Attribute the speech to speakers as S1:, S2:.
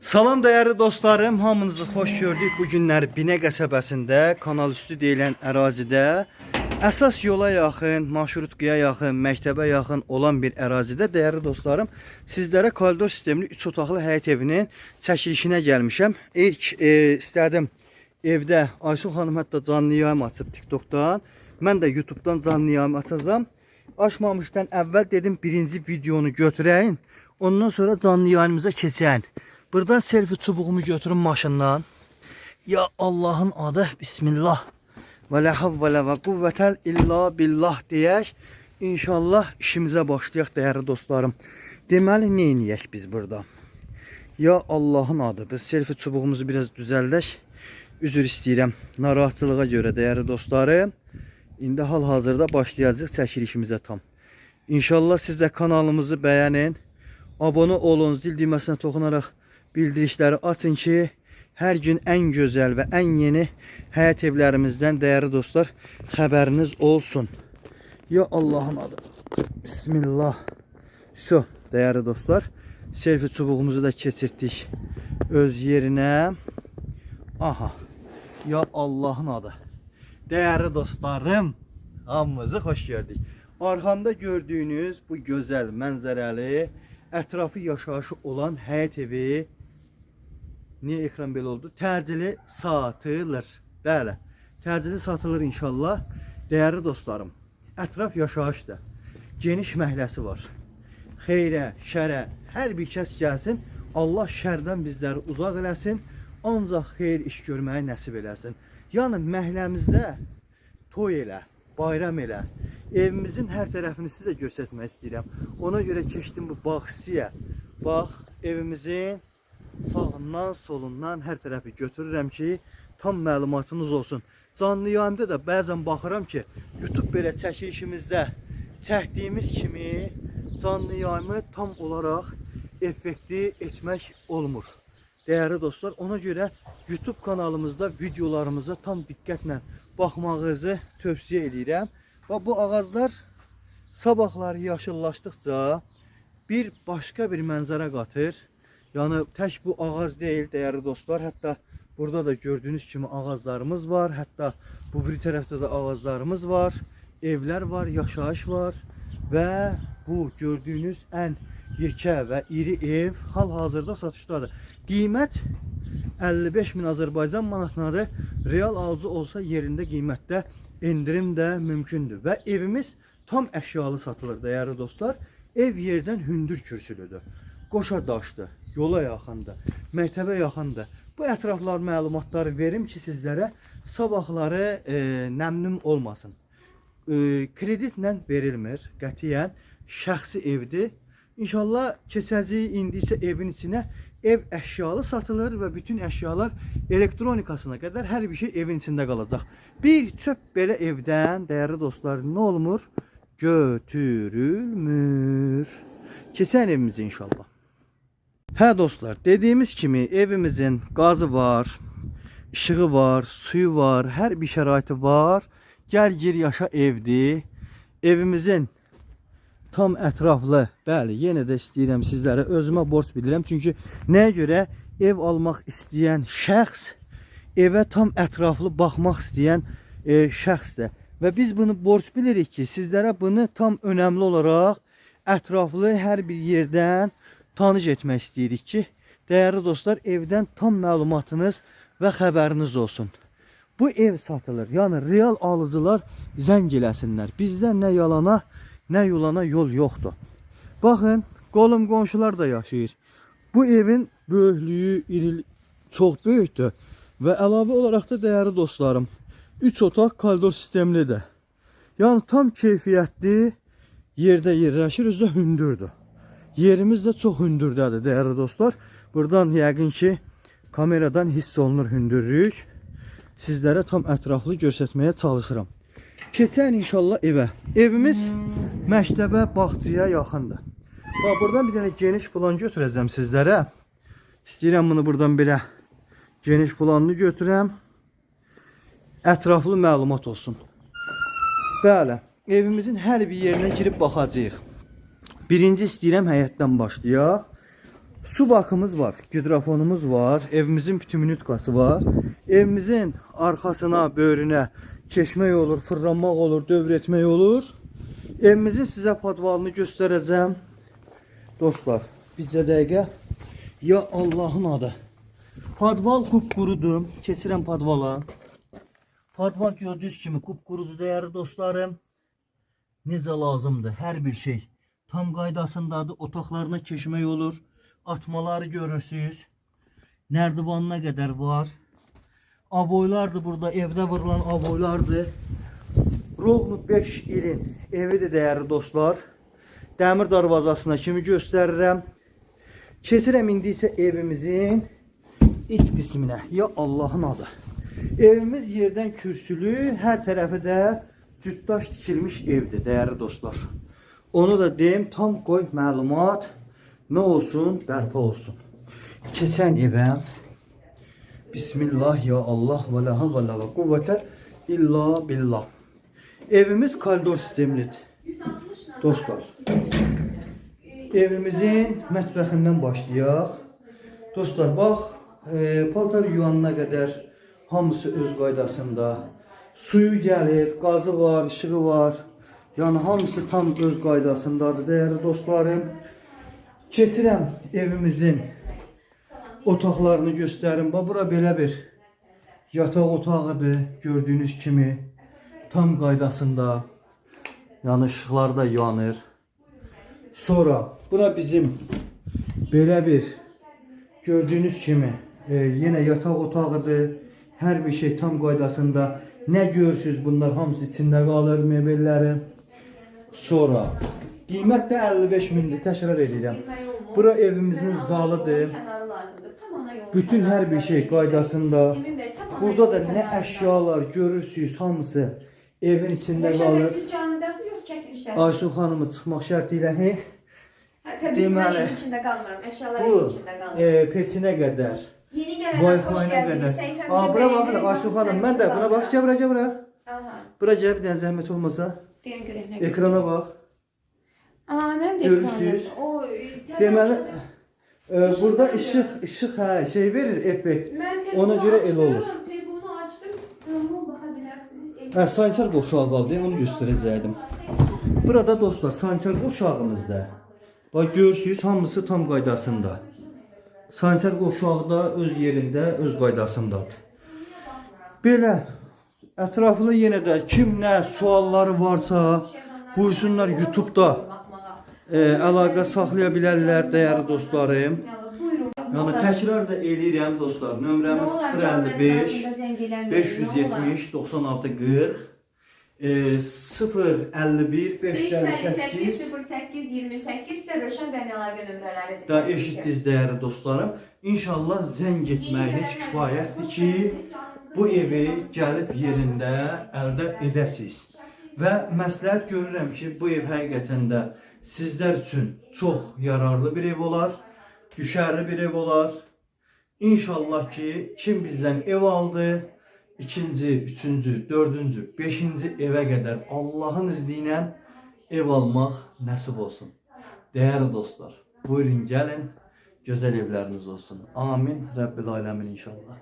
S1: Salam dəyərli dostlarım, hamınızı xoş gördük. Bu günlər Binə qəsəbəsində, Kanalüstü deyilən ərazidə, əsas yola yaxın, marşrutkaya yaxın, məktəbə yaxın olan bir ərazidə dəyərli dostlarım, sizlərə koridor sistemli 3 otaqlı həyət evinin çəkilişinə gəlmişəm. İlk istədim evdə Aysun xanım hətta canlı yayım açıb TikTokdan. Mən də YouTube'dan canlı yayım açacağam. Açmamışdan əvvəl dedim birinci videonu götürəyin. Ondan sonra canlı yayımıza keçəyin. Buradan selfie çubuğumu götürün maşından. Ya Allah'ın adı Bismillah. Və la havvələ və quvvətəl illa billah deyək. İnşallah işimizə başlayaq dəyərli dostlarım. Deməli nə eləyək biz burada? Ya Allah'ın adı. Biz selfie çubuğumuzu biraz düzəldək. Üzr istəyirəm narahatçılığa görə dəyərli dostlarım. İndi hal-hazırda başlayacağıq çəkilişimizə tam. İnşallah siz də kanalımızı bəyənin. Abone olun, zil düyməsinə toxunaraq bildirişləri açın ki, hər gün ən gözəl və ən yeni həyət evlərimizdən dəyərli dostlar xəbəriniz olsun. Ya Allah'ın adı. Bismillah. Şu dəyərli dostlar, selfie çubuğumuzu da keçirtdik öz yerinə. Aha. Ya Allah'ın adı. Dəyərli dostlarım, hamınızı xoş gördük. Arxamda gördüyünüz bu gözəl mənzərəli, ətrafı yaşayışı olan həyət evi niyə ekran belə oldu? Təcili satılır. Bəli, təcili satılır inşallah. Dəyərli dostlarım, ətraf yaşayışdır. Geniş məhəlləsi var. Xeyrə, şərə, hər bir kəs gəlsin. Allah şərdən bizləri uzaq eləsin. Ancaq xeyir iş görməyi nəsib eləsin. Yəni məhəlləmizdə toy elə, bayram elə. Evimizin hər tərəfini sizə göstərmək istəyirəm. Ona görə keçdim bu bağçaya. Bax, evimizin sağından, solundan hər tərəfi götürürəm ki, tam məlumatınız olsun. Canlı yayımda da bəzən baxıram ki, YouTube belə çəkilişimizdə çəkdiyimiz kimi canlı yayımı tam olaraq effekti etmək olmur. Dəyərli dostlar, ona görə YouTube kanalımızda videolarımıza tam diqqətlə baxmağınızı tövsiyə edirəm. Və bu ağaclar sabahları yaşıllaşdıqca bir başqa bir mənzərə qatır. Yəni tək bu ağac deyil dəyərli dostlar, hətta burada da gördüyünüz kimi ağaclarımız var. Hətta bu bir tərəfdə də ağaclarımız var. Evlər var, yaşayış var və bu gördüyünüz ən yekə və iri ev hal-hazırda satışdadır. Qiymət 55 min Azərbaycan manatları, real alıcı olsa yerində qiymətdə endirim də mümkündür. Və evimiz tam əşyalı satılır dəyərli dostlar. Ev yerdən hündür kürsülüdür. Qoşa daşdır, yola yaxındır, məktəbə yaxındır. Bu ətraflar məlumatları verim ki sizlərə sabahları nəmnun olmasın. Kreditlə verilmir qətiyyən. Şəxsi evdir. İnşallah keçəcəyik indi isə evin içinə. Ev əşyalı satılır və bütün əşyalar elektronikasına qədər hər bir şey evin içində qalacaq. Bir çöp belə evdən dəyərli dostlar nə olmur? Götürülmür. Keçən evimizə inşallah. Hə dostlar, dediyimiz kimi evimizin qazı var, işığı var, suyu var, hər bir şəraiti var. Gəl gir yaşa evdir. Evimizin tam ətraflı, bəli, yenə də istəyirəm sizlərə özümə borc bilirəm. Çünki nəyə görə ev almaq istəyən şəxs evə tam ətraflı baxmaq istəyən şəxsdir. Və biz bunu borc bilirik ki, sizlərə bunu tam önəmli olaraq ətraflı hər bir yerdən tanış etmək istəyirik ki, dəyərli dostlar, evdən tam məlumatınız və xəbəriniz olsun. Bu ev satılır. Yəni real alıcılar zəng eləsinlər. Bizdə nə yalana, nə yulana yol yoxdur. Baxın, qolum qonşular da yaşayır. Bu evin böyüklüyü, iri çox böyükdür və əlavə olaraq da dəyərli dostlarım, 3 otaq koridor sistemlidir. Yəni tam keyfiyyətli yerdə yerləşir, özü də hündürdür. Yerimiz də çox hündürdədir dəyərli dostlar. Buradan yəqin ki kameradan hiss olunur hündürlük. Sizlərə tam ətraflı göstərməyə çalışıram. Keçən inşallah evə. Evimiz məktəbə, bağçaya yaxındır. Bax buradan bir dənə geniş plan götürəcəm sizlərə. İstəyirəm bunu buradan belə geniş planını götürəm. Ətraflı məlumat olsun. Bəli, evimizin hər bir yerinə girib baxacağıq. Birinci istəyirəm həyətdən başlayaq. Su bakımız var, gidrofonumuz var, evimizin bütünütkası var. Evimizin arxasına, böyrünə keçmək olur, fırlanmaq olur, dövr etmək olur. Evimizin sizə podvalını göstərəcəm. Dostlar, bizcə dəqiqə. Ya Allahın adı. Podval qupqurudur. Keçirəm podvala. Podval gördüyünüz kimi qupqurudur dəyərli dostlarım. Necə lazımdır hər bir şey tam qaydasındadır. Otaqlarına keçmək olur. Atmaları görürsünüz. Nərdivanına qədər var. Aboylardır burada, evdə vurulan aboylardır. Rovnu 5 ilin evidir dəyərli dostlar. Dəmir darvazasına kimi göstərirəm. Keçirəm indi isə evimizin iç qisminə. Ya Allahın adı. Evimiz yerdən kürsülü, hər tərəfi də cütdaş tikilmiş evdir dəyərli dostlar. Onu da deyim, tam qoy məlumat nə olsun, bərpa olsun. Keçən evə Bismillah ya Allah və la havlə və quvvətə illa billah. Evimiz koridor sistemlidir. Dostlar, evimizin mətbəxindən başlayaq. Dostlar, bax, paltar yuvanına qədər hamısı öz qaydasında. Suyu gəlir, qazı var, işığı var. Yəni hamısı tam öz qaydasındadır dəyərli dostlarım. Keçirəm evimizin otaqlarını göstərim. Bax, bura belə bir yataq otağıdır gördüyünüz kimi. Tam qaydasında. Yəni işıqlar da yanır. Sonra bura bizim belə bir gördüyünüz kimi yenə yataq otağıdır. Hər bir şey tam qaydasında. Nə görürsüz bunlar hamısı içində qalır mebelləri. Sonra qiymət də 55 mindir. Təkrar edirəm. Bura evimizin zalıdır.
S2: Kənarı lazımdır. Tam ana yolun
S1: Bütün hər bir şey qaydasında.
S2: Emin bəy, tam ana
S1: Burada da
S2: yolun
S1: nə
S2: kənarında.
S1: əşyalar görürsüz hamısı evin içində
S2: Rövşən bəy,
S1: qalır.
S2: siz canlıdasınız yoxsa çəkilişdəsiniz?
S1: Aysu xanımı çıxmaq şərti ilə he,
S2: Hə, təbii ki, mən
S1: Deməli,
S2: evin içində qalmıram. Əşyalar
S1: bu
S2: evin içində qalır.
S1: peçinə qədər,
S2: Yeni gələnlər xoş
S1: Wi-Fi-nə
S2: gəldiniz.
S1: qədər.
S2: Səhifəmizi
S1: Aa, bura baxın
S2: bəyənin,
S1: Aysu xanım, mən də buna bax, gəl bura, gəl bura.
S2: Aha.
S1: Bura gəl bir dənə zəhmət olmasa.
S2: Deyən görək nə
S1: Ekrana bax.
S2: Aa, mənim də
S1: Görürsüz.
S2: ekranım. O,
S1: Deməli, burada
S2: İşıq
S1: işıq hə şey verir effekt.
S2: Mən telefonu
S1: Ona görə elə olur.
S2: açdım, Telefonu açdım. Normal baxa bilərsiniz.
S1: Hə, sanitar qovşağı qaldı, onu göstərəcəkdim. Burada dostlar, sanitar qovşağımızda. Bax görürsüz, hamısı tam qaydasında. Sanitar qovşağı da öz yerində, öz qaydasındadır. Belə ətraflı yenə də kim nə sualları varsa buyursunlar YouTube-da əlaqə saxlaya bilərlər dəyərli dostlarım.
S2: Buyurun.
S1: Yəni təkrar da eləyirəm dostlar.
S2: Nə
S1: Nömrəmiz
S2: olar, canlı
S1: 055
S2: əsnasında zəng eləməyin, nə olar?
S1: 570 96 40 051
S2: 558
S1: 558
S2: 08 28 isə Rövşən bəyin əlaqə nömrələridir.
S1: da eşitdiniz dəyərli dostlarım. İnşallah zəng etməyiniz kifayətdir ki, bu evi gəlib yerində əldə edəsiz. Və məsləhət görürəm ki, bu ev həqiqətən də sizlər üçün çox yararlı bir ev olar, düşərli bir ev olar. İnşallah ki, kim bizdən ev aldı, ikinci, üçüncü, dördüncü, beşinci evə qədər Allahın izni ilə ev almaq nəsib olsun. Dəyərli dostlar, buyurun gəlin, gözəl evləriniz olsun. Amin. Rəbbil aləmin inşallah.